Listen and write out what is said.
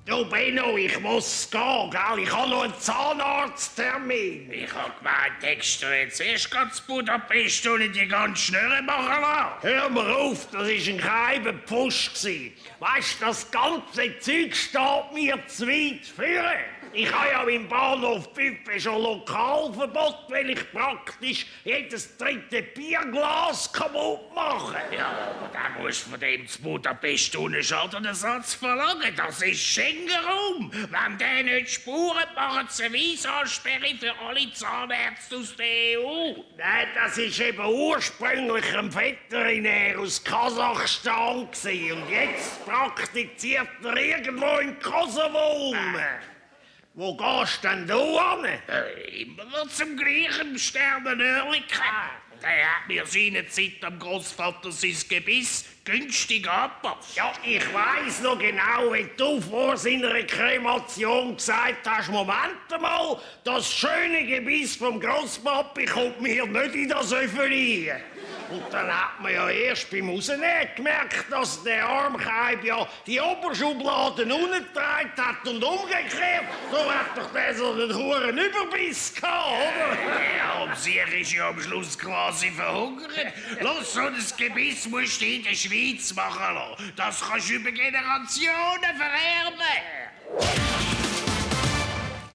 Du Benno, ich muss gehen, gell? Ich habe noch einen Zahnarzttermin. Ich hab gemeint, hättest du jetzt erst ganz Budapest und die ganz Schnurren machen lassen. Hör mir auf, das war ein geheimer Pfusch. Weisst, das ganze Zeug steht mir zu weit führen. Ich habe ja im Bahnhof Büffe schon Lokalverbot, weil ich praktisch jedes dritte Bierglas kaputt mache. Ja, aber dann musst du von dem zu Budapest ohne Schadenersatz verlangen. Das ist Schengen-Raum. Wenn der nicht spuren, machen sie eine Visasperre für alle Zahnärzte aus der EU. Nein, das war eben ursprünglich ein Veterinär aus Kasachstan gewesen. Und jetzt praktiziert er irgendwo in Kosovo. Wo gehst denn du hin? Immer noch zum gleichen Sternenörlichen. Der hat mir seinerzeit am Großvater sein Gebiss günstig angepasst. Ja, ich weiss noch genau, wie du vor seiner Kremation gesagt hast, Moment mal, das schöne Gebiss vom Grosspapi kommt mir nicht in das Öffeli. Und dann hat man ja erst beim Rausnehmen gemerkt, dass der Armkeib ja die Oberschubladen unten hat und umgekehrt. So hat doch der so einen hohen Überbiss gehabt, oder? Ja, und sie ist ja am Schluss quasi verhungert. Los, so ein Gebiss musst du in der Schweiz machen lassen. Das kannst du über Generationen vererben.